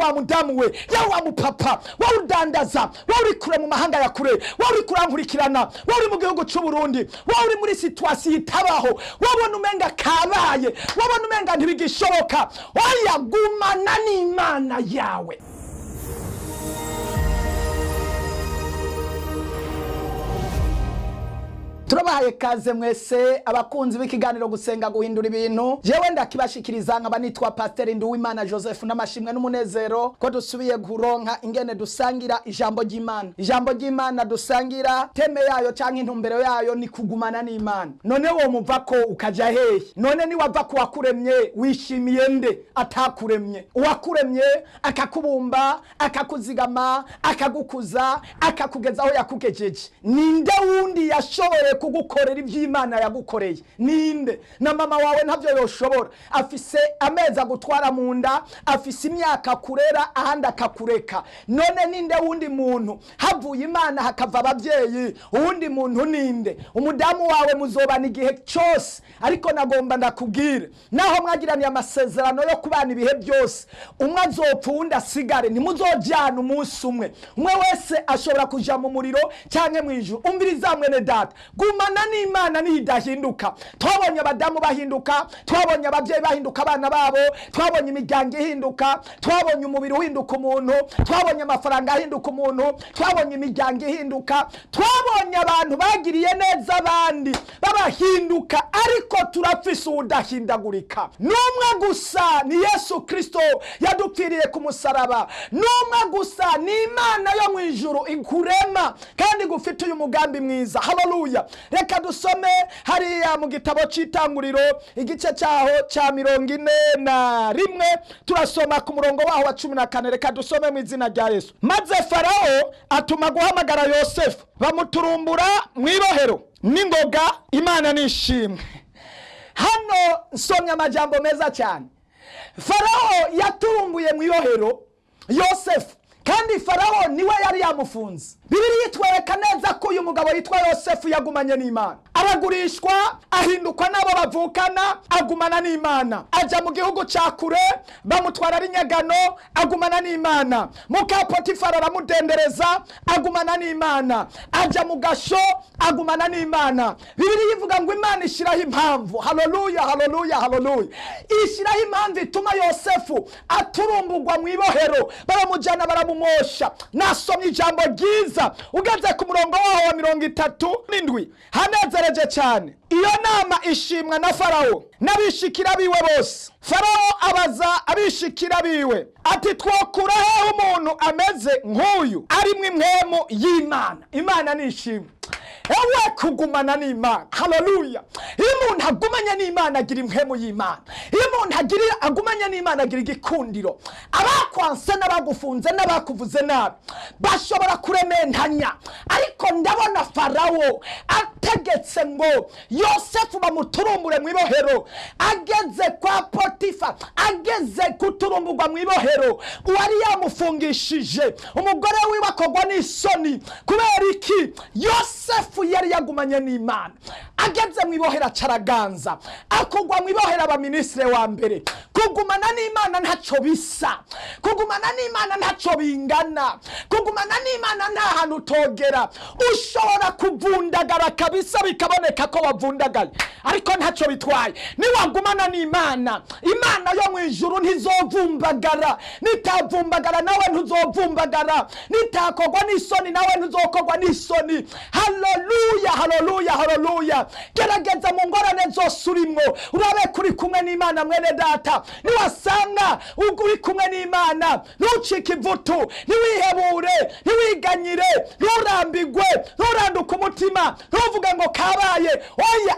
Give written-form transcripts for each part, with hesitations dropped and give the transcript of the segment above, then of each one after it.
Wa mudamu we, yewe wa mupapa, wowe udandaza, wowe uri kure mu mahanga ya kure, wowe uri kurankurikirana, wowe uri mu gihugu c'u Burundi, wowe uri muri situation itabaho, wabona umenga kabaye, wabona umenga ntibigishoboka, oya, gumana n'Imana yawe. Turabahaye kaze mwese abakunzi b'ikiganiro Gusenga Guhindura Ibintu. Jewe ndakibashikiriza nkaba nitwa Pasiteri Nduwimana Joseph, n'amashimwe n'umunezero ko dusubiye kuronka ingene dusangira ijambo ry'Imana. Ijambo ry'Imana dusangira, thème yayo canke intumbero yayo ni kugumana n'Imana. None wo muva ko ukaja hehe? None niwava ku wakuremye, wishimiye nde atakuremye? Uwakuremye akakubumba, akakuzigama, akagukuza, akakugeza aho yakugejeje, ninde wundi yashoboye kugukorera iby'Imana yagukoreye? Ninde? Na mama wawe ntabyo yoshobora. Afise amezi agutwara mu nda, afise imyaka kurera, ahandi akakureka. None ninde wundi muntu? Havuye Imana hakava ababyeyi, uwundi muntu ninde? Umudamu wawe muzobana igihe cyose, ariko nagomba ndakubwire, naho mwagiraniye amasezerano yo kubana ibihe byose, umwe azopfa uwundi asigare. Ntimuzojyana umunsi umwe. Umwe wese ashobora kuja mu muriro cyangwa mu ijuru. Umviriza mwene data, gumana n'Imana nidahinduka. Twabonye abadamu bahinduka, twabonye ababyeyi bahinduka abana babo, twabonye imiryango ihinduka, twabonye umubiri uhinduka umuntu, twabonye amafaranga ahinduka umuntu, twabonye imiryango ihinduka, twabonye abantu bagiriye neza abandi babahinduka, ariko turafise uwudahindagurika n'umwe gusa, ni Yesu Kristo yadupfiriye ku musaraba. N'umwe gusa, ni Imana yo mu ijuru ikurema kandi igufite uyu mugambi mwiza. Haleluya! Reka dusome hariya mu gitabo c'Itanguriro, igice cyaho cya 41, turasoma ku murongo waho wa 14. Reka dusome mu izina rya Yesu. Maze Farawo atuma guhamagara Yosefu, bamuturumbura mu ibohero n'ingoga. Imana nishimwe. Hano nsomye amajambo meza cyane. Farawo yaturumbuye mu ibohero Yosefu, kandi Farawo niwe yari yamufunze. Bibiliya itwereka neza ko uyu mugabo yitwa Yosefu yagumanye n'Imana. Aragurishwa, ahindukwa n'abo bavukana, agumana n'Imana. Ajya mu gihugu cya kure, bamutwara ari nyagano, agumana n'Imana. Muka Potifari aramudendereza, agumana n'Imana. Ajya mu gasho, agumana n'Imana. Bibiliya ivuga ngo Imana ishyiraho impamvu. Haleluya, haleluya, haleluya! Ishyiraho impamvu ituma Yosefu aturumbugwa mu ibohero, baramujyana, baramumosha. Nasomye ijambo ryiza ugeze ku murongo waho wa 37, hanezereje cyane. Iyo nama ishimwa na Farawo n'abishikira biwe bose. Farawo abaza abishikira biwe ati: "Twokura hehe umuntu ameze nk'uyu, arimwo impwemu y'Imana?" Imana ni ishimwe. Ewe, kugumana n'Imana, haleluya! Iyo umuntu agumanye n'Imana agira impwemu y'Imana. Iyo umuntu agumanye n'Imana agira igikundiro. Abakwanse n'abagufunze n'abakuvuze nabi bashobora kurementanya, ariko ndabona Farawo ategetse ngo Yosefu bamuturumbure mu ibohero. Ageze kwa Potifa, ageze kuturumburwa mu ibohero, uwari yamufungishije, umugore wiwe, akogwa n'isoni. Kubera iki? Yosefu yari yagumanye n'Imana. Ageze mu ibohero acaraganza, akugwa mu ibohero aba minisitiri wa mbere. Kugumana n'Imana ntacyo bisa, kugumana n'Imana ntacyo bingana, kugumana n'Imana nta hantu utogera. Ushobora kuvundagara kabisa, bikaboneka ko wavundagaye, ariko ntacyo bitwaye. Niwagumana n'Imana, Imana yo mu ijuru ntizovumbagara. Nitavumbagara, nawe ntuzovumbagara. Nitakogwa n'isoni, nawe ntuzokogwa n'isoni. Haleluya, haleluya, haleluya! Gerageza mu ngorane zose urimwo, urabe kuri kumwe n'Imana. Mwene data, niwasanga uri kumwe n'Imana, ntucike ivutu, ntiwihebure, ntiwiganyire, nturambigwe, nturanduke umutima, ntuvuge ngo kabaye. Oya,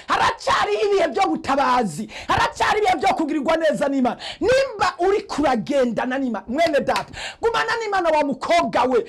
haracyariho ibihe byo gutabazi, haracyari ibihe byo kugirirwa neza n'Imana nimba uri kuragendana n'Imana. Mwene data, gumana n'Imana. Wa mukobwa we,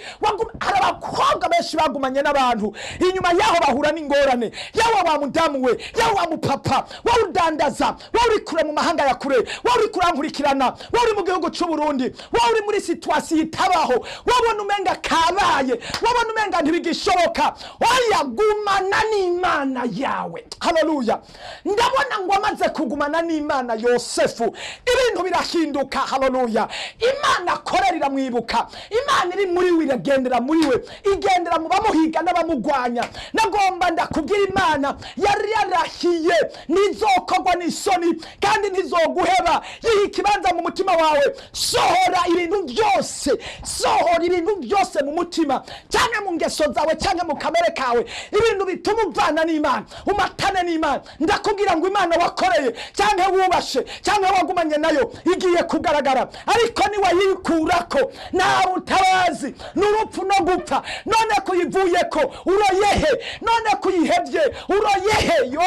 hari abakobwa benshi bagumanye n'abantu, inyuma yaho bahura n'ingorane. Yawe wa mudamu we, yawe wa mupapa, wowe udandaza, wowe uri kure mu mahanga ya kure, wowe uri kurankurikirana, wowe uri mu gihugu c'u Burundi, wowe uri muri situation itabaho, wabona umenga kabaye, wabona umenga ntibigishoboka, oya, gumana n'Imana yawe. Haleluya! Ndabona ngo amaze kugumana n'Imana Yosefu, ibintu birahinduka. Haleluya! Haleluya! Imana akorera iramwibuka. Imana iri muri we iragendera muri we, igendera mu bamuhiga n'abamugwanya. Nagomba ndakubwira, Imana yari yarahiye ntizokorwa n'isoni kandi ntizoguheba. Yiha ikibanza mu mutima wawe. Sohora ibintu byose, sohora ibintu byose mu mutima, cyangwa mu ngeso zawe, cyangwa mu kamere kawe, ibintu bituma uvana n'Imana, umatane n'Imana. Ndakubwira ngo Imana wakoreye, cyangwa wubashe, cyangwa wagumanye nayo igiye kugaragara. Ariko niwayikurako, nta butabazi, n'urupfu no gupfa. None kuyivuyeko uroyehe? None kuyihebye uroyehe? Yo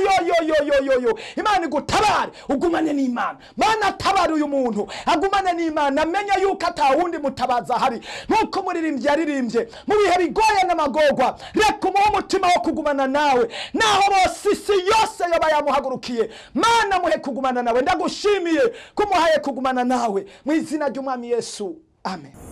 yo yo yo yo yo yo! Imana igutabare, ugumane n'Imana. Mana, tabara uyu muntu agumane n'Imana, amenye yuko atawundi mutabaza ahari, nk'uko umuririmbyi yaririmbye mu bihe bigoye n'amagorwa. Reka umuhe umutima wo kugumana nawe, naho bose isi yose yoba yamuhagurukiye. Mana, muhe kugumana nawe. Ndagushimiye ko umuhaye kugumana nawe, mu izina ry'Umwami Yesu, amen.